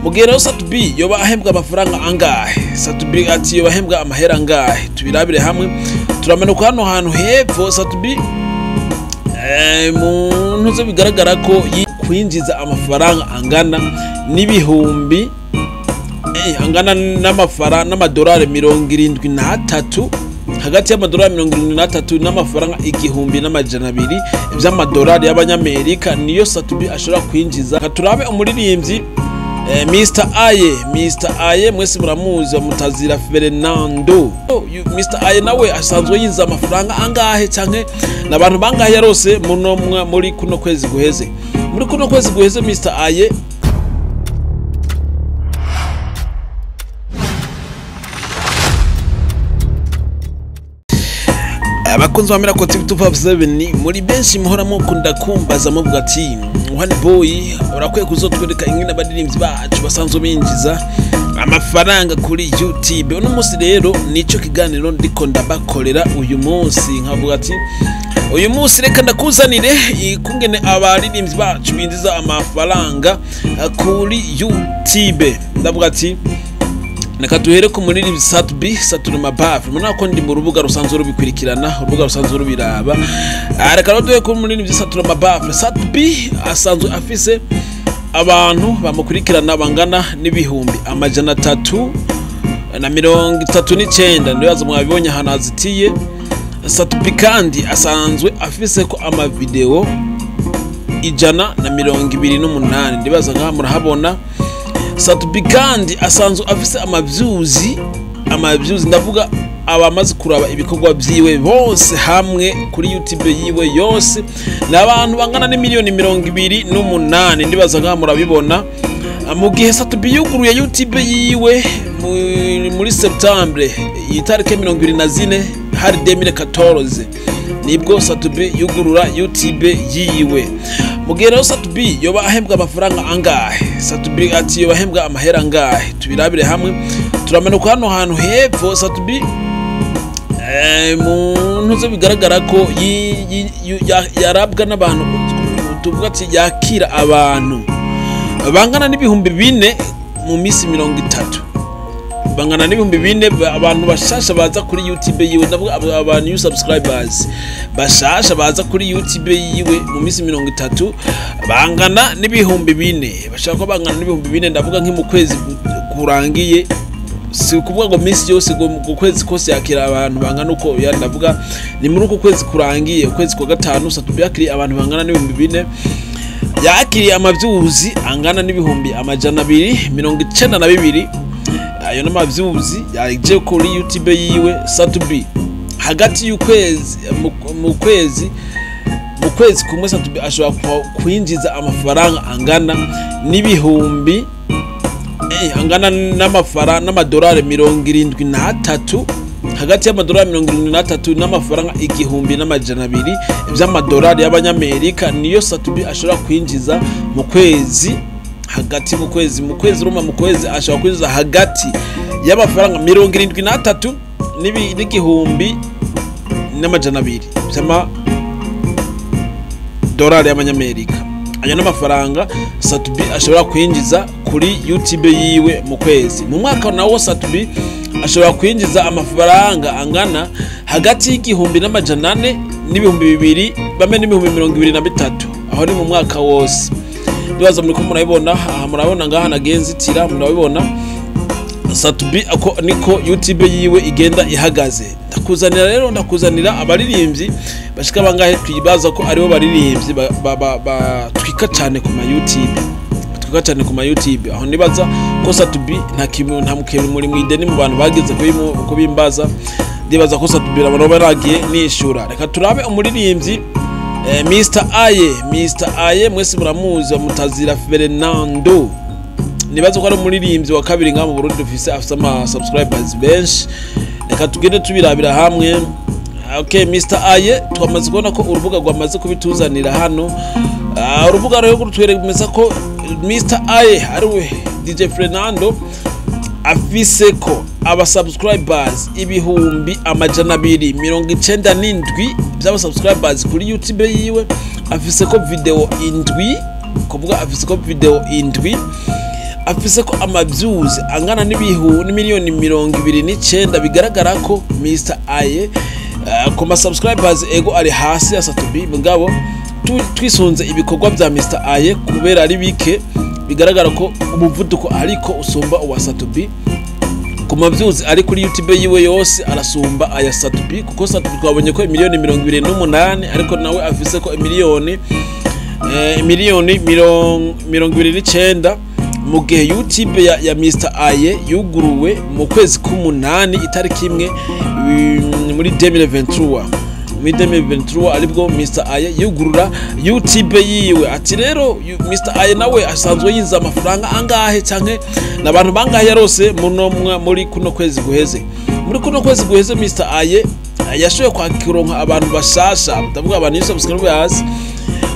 Mu gihe rero Sat-B yoba ahembwa amafaranga angahe? Sat-B ati yoba ahembwa amahera angahe? Tubirabire hamwe. Turamanuka hano hantu hepfo. Sat-B mu ntuzo bigaragara ko kwinjiza amafaranga angana n'ibihumbi angana n'amafaranga n'amadolari 73, hagati y'amadolari 73 n'amafaranga 1200 by'amadolari y'abanyamerika niyo Sat-B ashobora kwinjiza. Turabe umuririmbyi Mr Aye. Mr Aye mwese muramuzi, bamutazira Fernando. Mr Aye nawe asanzwe yinjiza amafaranga angahe canke n'abantu bangahe yarose muno muri kuno kwezi guheze? Muri kuno kwezi guheze Mr Aye abakunzi ba Miracle TV 257 muri benshi muhora mukunda kumbaza muvuga ati One Boy urakwiye kuzotwereka ingene abaririmbyi bacu basanzwe binjiza amafaranga kuri YouTube. Uno munsi rero nico kiganiro ndiko ndabakorera uyu munsi, nkavuga ati uyu munsi reka ndakuzanire ikungene abaririmbyi bacu binjiza amafaranga kuri YouTube. Ndavuga ati naka duhere ku muririmbyi Sat-B, Saturuma Baf. Murabona ko ndi mu rubuga rusanzwe rubikurikirana, urubuga rusanzwe rubiraba. Reka rero duhere ku muririmbyi Saturuma Baf. Sat-B asanzwe afise abantu bamukurikirana bangana n'ibihumbi 339, ndibaza mwabibonye ahantu hazitiye. Sat-B kandi asanzwe afise ko amavideo 128, ndibaza ngaha murahabona. Sat-B kandi asanzwe afise amavyuzi, ndavuga abamaze kuraba ibikorwa vyiwe bose hamwe kuri YouTube yiwe yose n'abantu bangana n'imiliyoni 28, ndibaza ngaha murabibona. Mu gihe Sat-B yuguruye YouTube yiwe muri Septembre itariki 24 hari 2014 nibwo Sat-B yugurura YouTube yiwe. Mu gihe rero Sat-B yoba ahembwa amafaranga angahe? Sat-B ati yoba ahembwa amahera angahe? Tubirabire hamwe. Turamanuka hano hantu hepfo. Sat-B mu ntuzo bigaragara ko yarabwa n'abantu, tuvuga ati yakira abantu bangana n'ibihumbi 4 mu minsi 30, bangana n'ibihumbi 4 abantu bashasha baza kuri YouTube yiwe, ndavuga aba new subscribers bashasha baza kuri YouTube yiwe mu minsi 30 bangana n'ibihumbi 4, bashaka ko bangana n'ibihumbi 4, ndavuga nki mu kwezi kurangiye, si ukuvuga ngo minsi yose ngo kwezi kose yakira abantu bangana uko, ndavuga ni muri uko kwezi kurangiye, ukwezi kwa gatanu Sat-B yakiriye abantu bangana n'ibihumbi 4, yakiriye amavyuzi angana n'ibihumbi 292. Ayo n'amavyuzi yaje kuri YouTube yiwe Sat-B hagati y'ukwezi mu kwezi kumwe Sat-B ashobora kwinjiza amafaranga angana n'ibihumbi angana n'amafaranga n'amadolari 73, hagati y'amadolari 73 n'amafaranga 1200 by'amadolari y'abanyamerika niyo Sat-B ashobora kwinjiza mu kwezi, hagati mu kwezi, mu kwezi ruma mu kwezi ashobora kwinjiza hagati y'amafaranga 73 n'igihumbi n'amajana 2 by'amadolari y'abanyamerika. Ayo n'amafaranga Sat-B ashobora kwinjiza kuri YouTube yiwe mu kwezi. Mu mwaka nawo Sat-B ashobora kwinjiza amafaranga angana hagati y'igihumbi n'amajana 4 n'ibihumbi 2 bame n'ibihumbi 23, aho ni mu mwaka wose. Ndibaza muri ko murabibona, aha murabona ngaha nagenzi tira murabibona Sat-B ako niko YouTube yiwe igenda ihagaze. Ndakuzanira rero, ndakuzanira abaririmbyi bashika bangahe twibaza ko aribo baririmbyi batwika cyane ku ma YouTube, batwika cyane ku ma YouTube. Aho nibaza ko Sat-B nta kintu nta mukino muri mwideni mu bantu bageze kubimbaza, ndibaza ko Sat-B abantu baragiye nishura. Reka turabe umuririmbyi Mr Aye. Mr Aye mwese muramuzi, bamutazira Fernando. Nibaza ko ari umuririmbyi wa kabiri ngaha mu Burundi dufise afise ama subscribers benshi. Reka tugende tubirabira hamwe. Okay, Mr Aye twamaze kubona ko urubuga rwamaze kubituzanira hano. Urubuga rero rutweremeza ko Mr Aye ariwe DJ Fernando afise ko aba subscribers 297,000 by'aba subscribers kuri YouTube yiwe, afise ko video 7, kuvuga afise ko video 7, afise ko ama views angana n'imiliyoni 29. Bigaragara ko Mr Aye ku ma subscribers ego ari hasi ya Sat-B, mugabo twisunze ibikorwa bya Mr Aye, kubera ari bike, bigaragara ko umuvuduko ariko usumba uwa Sat-B. Ku ma views ari kuri YouTube yiwe yose arasumba aya Sat-B, kuko Sat-B twabonye ko miliyoni 28, ariko nawe afise ko miliyoni 29, mu gihe YouTube ya Mr Aye yuguruwe mu kwezi k'umunani itariki 1 muri 2023. Muri 2023 aribwo Mr Aye yugurura YouTube yiwe. Ati rero Mr Aye nawe asanzwe yinjiza amafaranga angahe, canke n'abantu bangahe yarose muno muri kuno kwezi guheze? Muri kuno kwezi guheze Mr Aye yashoboye kwakironka abantu bashasha, ndavuga abantu subscribers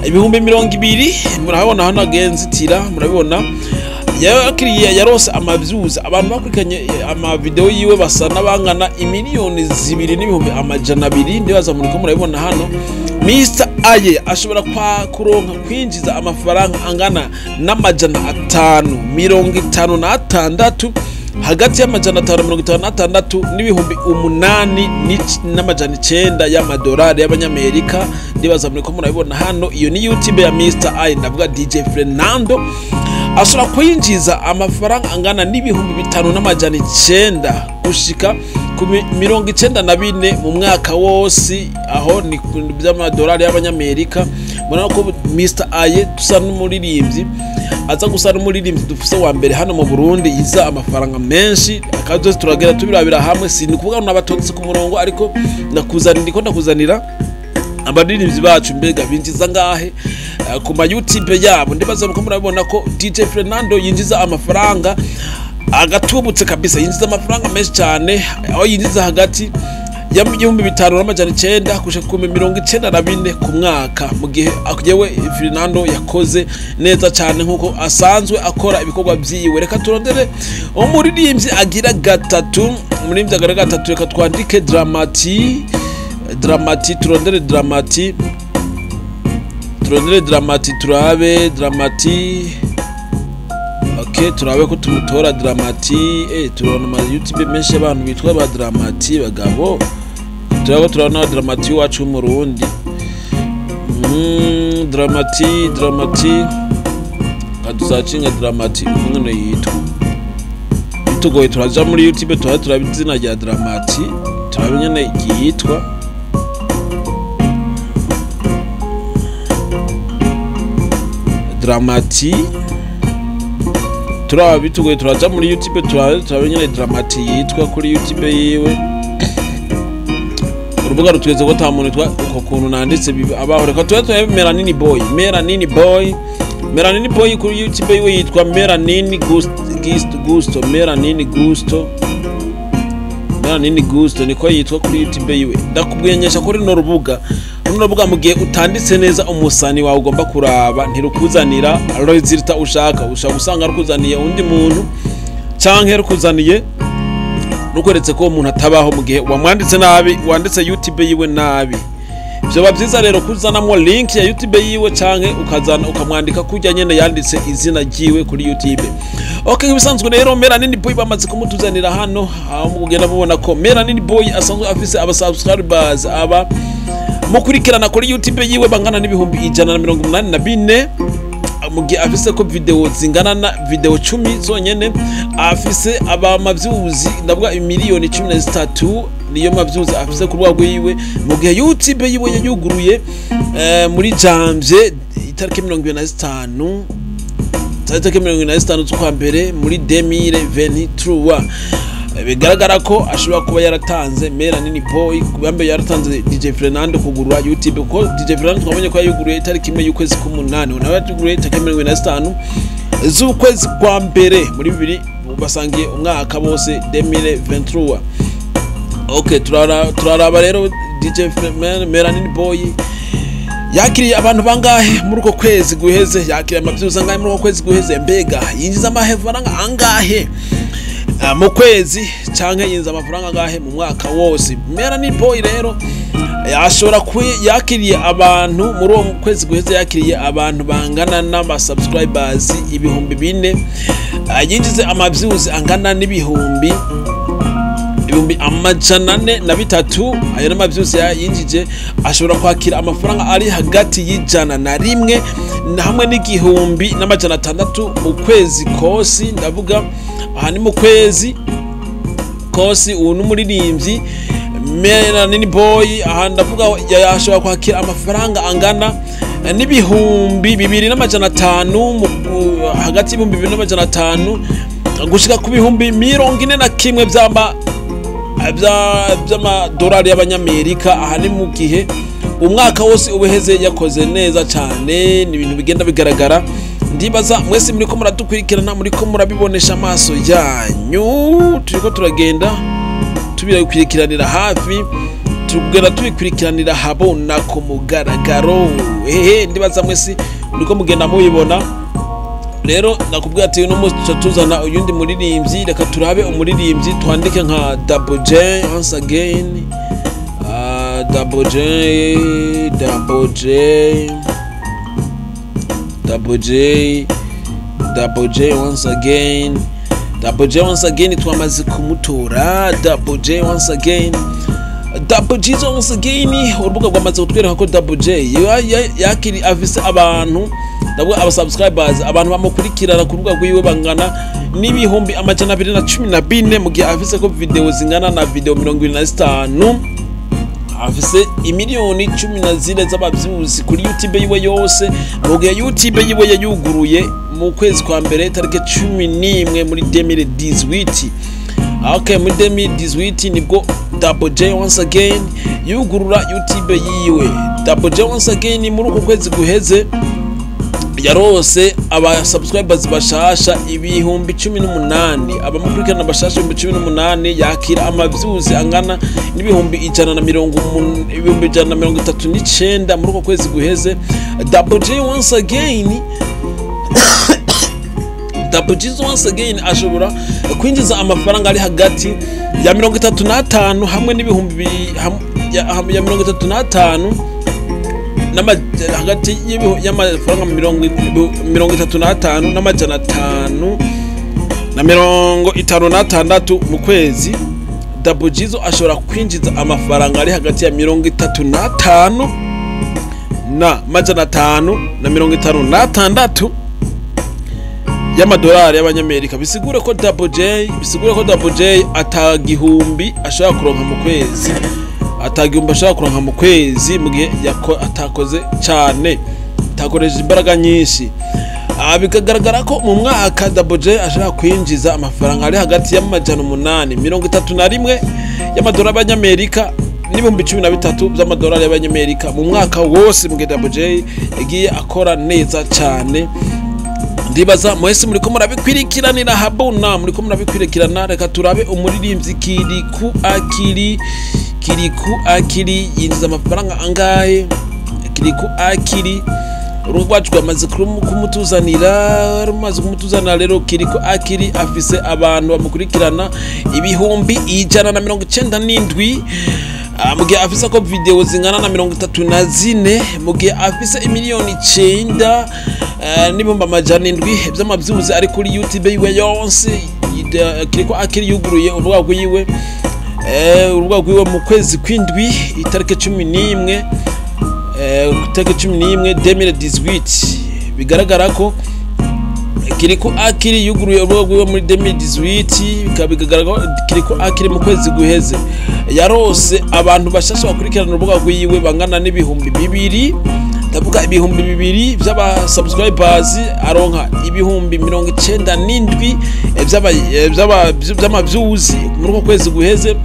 20,000. Murabona hano agenzitira, murabibona yakiriye, yarose ama views, abantu bakurikanye ama video yiwe basa n'abangana 2,200,000. Ndibaza muri ko murabibona hano. Mr Aye ashobora kwa kuronka kwinjiza amafaranga angana n'556, hagati y'556 n'8,900 y'amadolari y'abanyamerika. Ndibaza muri ko murabibona hano. Iyo ni YouTube ya Mr Aye, ndavuga DJ Fernando, ashobora kwinjiza amafaranga angana n'5,900 gushika ku 94 mu mwaka wose, aho ni by'amadolari y'abanyamerika. Murabona ko Mr Aye dusa n'umuririmbyi, aza gusa n'umuririmbyi dufise wa mbere hano mu Burundi yiza amafaranga menshi. Akaba byose turagera tubirabira hamwe. Si ni kuvuga ngo nabatondetse ku murongo, ariko ndakuzanira, ndiko ndakuzanira abaririmbyi bacu, mbega binjiza ngahe ku ma YouTube yabo. Ndibaza ko murabibona ko DJ Fernando yinjiza amafaranga agatubutse kabisa, yinjiza amafaranga menshi cyane, aho yinjiza hagati ya 5,900 gushika ku 94 ku mwaka, mu gihe yewe Fernando yakoze neza cyane nkuko asanzwe akora ibikorwa vyiwe. Reka turondere umuririmbyi agira gatatu, umuririmbyi agira gatatu. Reka twandike Dramati, Dramati, turondere Dramati, turondere Dramati, turabe Dramati. Okay, turabe ko tumutora Dramati. Turabona ama YouTube menshi abantu bitwa ba Dramati bagabo. Turabe, turabona Dramati wacu w'Umurundi. Dramati, Dramati, kadusacinga Dramati umwe yitwa bitugoye. Turaja muri YouTube, turabe izina rya Dramati, turabe nyene yitwa Dramati. Turaba bitugoye, turaja muri YouTube, turabe nyene Dramati yitwa kuri YouTube yiwe. Urubuga rutweze ko ata muntu yitwa uko kuntu nanditse abaho. Reka tube turabe Melanini Boy, Melanini Boy, Melanini Boy kuri YouTube yiwe yitwa Melanini Gusto, Melanini Gusto, Melanini Gusto niko yitwa kuri YouTube yiwe. Ndakubwenyesha kuri runo rubuga, mu gihe utanditse neza umusani wawe ugomba kuraba, ntirukuzanira résultat ushaka. Ushaka gusanga rukuzaniye undi muntu, canke rukuzaniye rukweretse ko uwo muntu atabaho, mu gihe wamwanditse nabi, wanditse YouTube yiwe nabi. Vyoba vyiza rero kuzanamwo link ya YouTube yiwe, canke ukazana ukamwandika kurya nyene yanditse izina ryiwe kuri YouTube. Okay, ibisanzwe rero Melanini Boy bamaze kumutuzanira hano, aho mugenda mubona ko Melanini Boy asanzwe afise aba subscribers, aba mukurikirana kuri YouTube yiwe bangana n'184,000, mu gihe afise ko video zingana na video 10 zonyene. Afise aba ma views, ndavuga 13,000,000 niyo ma views afise ku rwego yiwe, mu gihe YouTube yiwe yayuguruye muri janvier itariki 25, tariki 25 z'ukwa mbere muri 2023. Bigaragara ko ashobora kuba yaratanze Melanini Boy, yambe yaratanze DJ Fernando kugurura YouTube, kuko DJ Fernando twabonye ko yayuguruye itariki 1 y'ukwezi k'umunani, nawe yayuguruye itariki 25 z'ukwezi kwa mbere muri bibiri, basangiye umwaka bose 2023. Okay, turaraba rero DJ Melanini Boy yakiriye abantu bangahe muri uko kwezi guheze, yakiriye ama views angahe muri uko kwezi guheze, mbega yinjiza amafaranga angahe mu kwezi, canke yinjiza amafaranga angahe mu mwaka wose. Melanini Boy rero ashobora yakiriye abantu muri uwo kwezi guheze, yakiriye abantu bangana n'ama subscribers 4,000. Yinjize amavyuzi angana n'ibihumbi 403. Ayo n'amavyuzi yinjije. Ashobora kwakira amafaranga ari hagati y'101 hamwe n'1600 mu kwezi kosi. Ndavuga aha ni mu kwezi kosi. Ubu n'umuririmbyi Melanin Boy. Aha ndavuga yashobora kwakira amafaranga angana n'2500, hagati y'2500 gushika ku 41,000 vy'amadolari y'abanyamerika. Aha ni mu gihe umwaka wose ubeheze yakoze neza cyane. Ni ibintu bigenda bigaragara. Ndibaza mwese muriko muradukurikirana, muriko murabibonesha amaso yanyu. Turiko turagenda tubikurikiranira hafi, tugenda tubikurikiranira habona ku mugaragaro. Ehe, ndibaza mwese muriko mugenda mubibona. Rero nakubwira ati uno munsi tuca tuzana uyundi muririmbyi. Reka turabe umuririmbyi, twandike nka Double J once again, Double J, Double J, Double J, Double J once again, Double J once again. Twamaze kumutora Double J once again, Double J once again. Urubuga rwamaze kutwereka ko Double J yakiri afise abantu, ndavuga aba subscribers, abantu bamukurikirana ku rubuga rwiwe bangana n'214,000, mu gihe afise ko video zingana na video 25. Afise imiliyoni 14 z'abavyuzi kuri YouTube yiwe yose, mu gihe YouTube yiwe yayuguruye mu kwezi kwa mbere tariki 11 muri 2018. Okay, muri 2018 nibwo Double J once again yugurura YouTube yiwe. Double J once again muri uku kwezi guheze yarose aba subscribers bashasha 18,000, abamukurikirana bashasha 18,000. Yakira amavyuzi angana n'ibihumbi ijana na mirongo 139 muri uko kwezi guheze. Double J once again, Double J once again ashobora kwinjiza amafaranga ari hagati ya 35 hamwe n'ibihumbi ya 35 hagati y'amafaranga 35 n'556 mu kwezi. Double Jizo ashobora kwinjiza amafaranga ari hagati ya 35 na 556 y'amadolari y'abanyamerika. Bisigure ko Double J atagihumbi ashobora kuronka mu kwezi, atagihumbi ashobora kuronka mu kwezi mu gihe atakoze cyane, atakoresheje imbaraga nyinshi. Bikagaragara ko mu mwaka Double J ashobora kwinjiza amafaranga ari hagati y'831 y'amadolari y'abanyamerika n'13,000 by'amadolari y'abanyamerika mu mwaka wose, mu gihe Double J yagiye akora neza cyane. Ndibaza mwese muriko murabikurikiranira habona, muriko murabikurikirana. Reka turabe umuririmbyi Kiriku Akili. Kiriku Akili yinjiza amafaranga angahe? Kiriku Akili urugo rwacu rwamaze kumutuzanira, rumaze kumutuzanira. Rero Kiriku Akili afise abantu bamukurikirana 197,000, mu gihe afise ko video zingana na 34, mu gihe afise imiliyoni 9 n'700,000 vy'amavyuzi ari kuri YouTube yiwe yonse. Kiriko Akili yuguruye urubuga rwiwe, urubuga rwiwe mu kwezi kw'indwi itariki 11, itariki 11 2018. Bigaragara ko Kiriko Akili yuguruye urubuga rwiwe muri 2018. Bikaba bigaragara ko Kiriko Akili mu kwezi guheze yarose abantu bashasha bakurikirana urubuga rwiwe bangana n'2000, ndavuga 2000 vy'aba subscribers. Aronka 97,000 vy'amavyuzi muri uko kwezi guheze.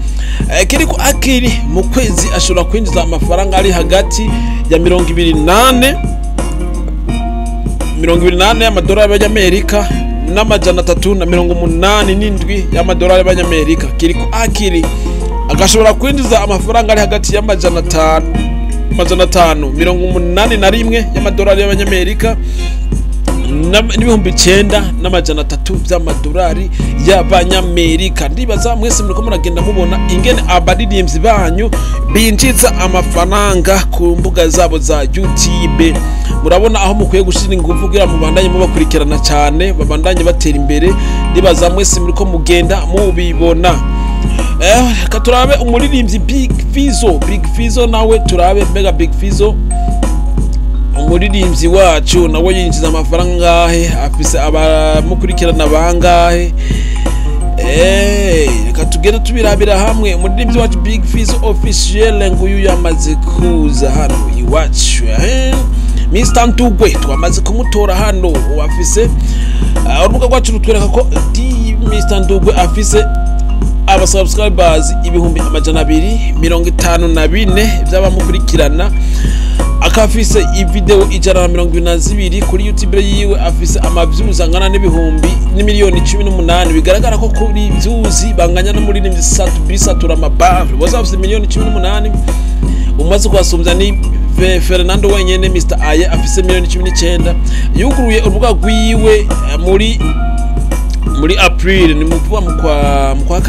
Kiriko Akili mu kwezi ashobora kwinjiza amafaranga ari hagati ya 24 y'amadolari y'abanyamerika n'387 y'amadolari y'abanyamerika. Kiriko Akili agashobora kwinjiza amafaranga ari hagati y'581 y'amadolari y'abanyamerika n'9300 by'amadolari y'abanyamerika. Ndibaza mwese muriko muragenda mubona ingene abaririmbyi banyu binjiza amafaranga ku mbuga zabo za YouTube. Murabona aho mukwiye gushira ingufu kugira mubandanye mubakurikirana cyane, babandanye batera imbere. Ndibaza mwese muriko mugenda mubibona. Reka turabe umuririmbyi Big Fizzo. Big Fizzo nawe turabe, mbega Big Fizzo umuririmbyi wacu nawe yinjiza amafaranga angahe? Afise abamukurikirana bangahe? Reka tugende tubirabira hamwe. Umuririmbyi wacu Big Fizzo officiel nguyu yamaze kuza hano iwacu. Mr Ndugwe twamaze kumutora hano. Afise urubuga rwacu rutwereka ko Mr Ndugwe afise aba subscribers 254,000 by'abamukurikirana, akaba afise ivideo 122 kuri YouTube yiwe, afise ama views angana n'ibihumbi n'imiliyoni 18. Bigaragara ko kuri views banganya n'umuririmbyi Sat-B Satura Mabafle, bose bafise miliyoni 18. Umaze kubasumbya ni Fernando wenyene, Mr Aye, afise miliyoni 19. Yuguruye urubuga rwiwe muri April, ni mu kuvuga mu kwa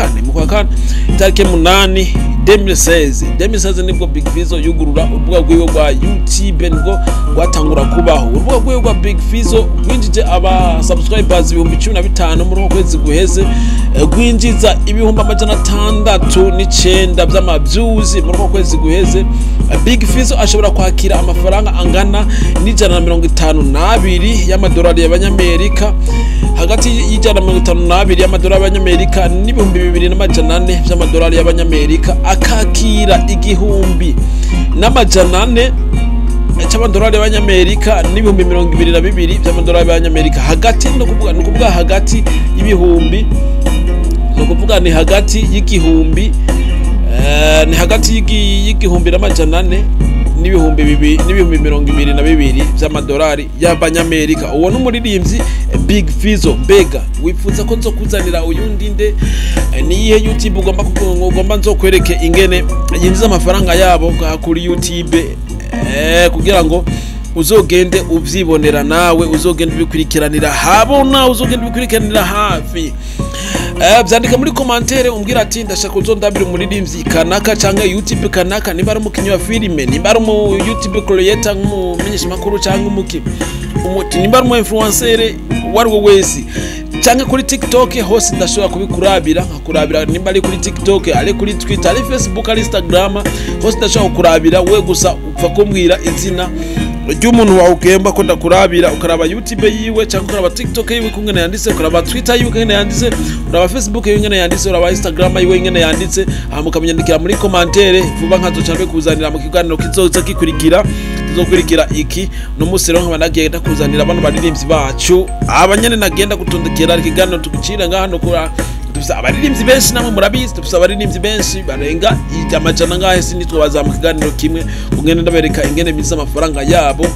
kane itariki 8 2016. 2016 nibwo Big Fizzo yugurura urubuga rwiwe rwa YouTube, nibwo rwatangura kubaho. Urubuga rwiwe rwa Big Fizzo rwinjije aba subscribers 15,000 muri uko kwezi guheze, rwinjiza 609,000 by'ama views muri uko kwezi guheze. Big Fizzo ashobora kwakira amafaranga angana n'152 y'amadolari y'abanyamerika, hagati y'152 y'amadolari y'abanyamerika n'2400 by'amadolari y'abanyamerika, akakira 1400 cy'amadolari y'abanyamerika n'22,000 by'amadolari y'abanyamerika. Hagati no kuvuga hagati y'ibihumbi, ni ukuvuga ni hagati y'igihumbi, ni hagati y'1400 n'2000 n'22,000 by'amadolari y'abanyamerika. Uwo n'umuririmbyi Big Fizzo. Mbega wifuza ko nzokuzanira uyundi nde? Niyihe YouTube ugomba nzokwereke ingene yinjiza amafaranga yabo kuri YouTube, kugira ngo uzogende uvyibonera nawe, uzogende ubikurikiranira habona, uzogende ubikurikiranira hafi? Vyandika muri commentaire, umbwira ati ndashaka uzondabira umuririmbyi kanaka canke YouTube kanaka, nimba ari umukinyi wa filime, nimba ari umu YouTube creator nk'umumenyeshamakuru canke umuki umuti, nimba ari umu influencer uwo ari we wese, canke kuri TikTok hose ndashobora kubikurabira, nkakurabira nimba ari kuri TikTok, ari kuri Twitter, ari Facebook, ari Instagram, hose ndashobora kukurabira. We gusa upfa kumbwira izina ry'umuntu wawe ugomba ko ndakurabira, ukaraba YouTube yiwe cyangwa ukaraba TikTok yiwe kungene yanditse, ukaraba Twitter yiwe kungene yanditse, uraba Facebook yiwe ingene yanditse, uraba Instagram yiwe ingene yanditse, hama ukamyandikira muri commentaire. Vuba nkazoca mbikuzanira mu kiganiro kizoza gikurikira, kizokurikira iki. No musi rero nkaba nagiye ndakuzanira bano baririmbyi bacu abanyene nagenda gutondekera ikiganiro tugicira ngaha. No kura dufise abaririmbyi benshi, namwe murabizi, dufise abaririmbyi benshi barenga amajana ngahe, sinitwe baza mu kiganiro kimwe kungene ndabereka ingene biza amafaranga yabo,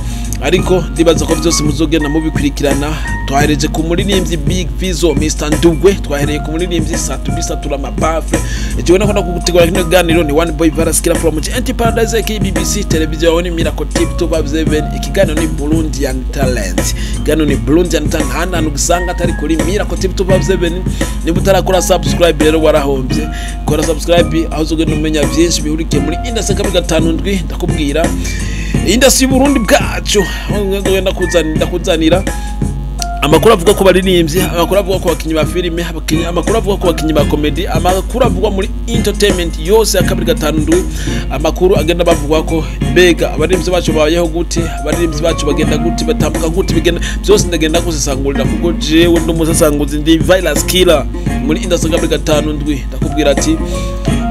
ariko ndibaza ko byose muzogenda mubikurikirana. Twahereje ku muririmbyi Big Fizzo, Mr Ndugwe, twahereye ku muririmbyi Sat-B Satura Mabafle. Jewe nakunda kugutegura kino kiganiro ni One Boy Varaskira from Anti Paradise aka BBC televiziyo yawe ni Miracle TV 257. Ikiganiro ni Burundian Talent, ikiganiro ni Burundian Talent, handi hantu usanga atari kuri Miracle TV 257. Niba utarakora subscribe rero warahombye, kora subscribe aho uzogenda umenya byinshi bihurikiye muri industry 257. Ndakubwira industry y'Uburundi bwacu, aho ngenda ndakuzanira amakuru avuga ku baririmbyi, amakuru avuga ku bakinyi ba filime, amakuru avuga ku bakinyi ba comedy, amakuru avugwa muri entertainment yose ya 257, amakuru agenda bavugwa ko mbega abaririmbyi bacu babayeho gute, abaririmbyi bacu bagenda gute, batambuka gute, bigenda byose ndagenda gusesangurira, kuko jewe ndi umusesanguzi, ndi virus killer muri industry 257. Ndakubwira ati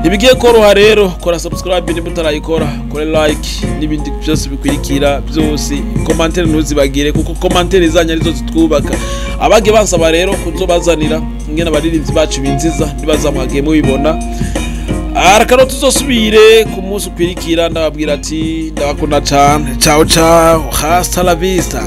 ntibigiye koroha rero, kora subscribe niba utarayikora, kore like n'ibindi byose bikwirikira byose, commentaire ntuzibagire, kuko commentaire zanyu arizo zitwubaka. Abagiye bansaba rero kuzobazanira ingene abaririmbyi bacu binziza, nibaza mwagiye mubibona. Arakaro tuzosubire ku munsi ukwirikira. Ndababwira ati ndabakunda cane, ciao ciao, hasta la vista.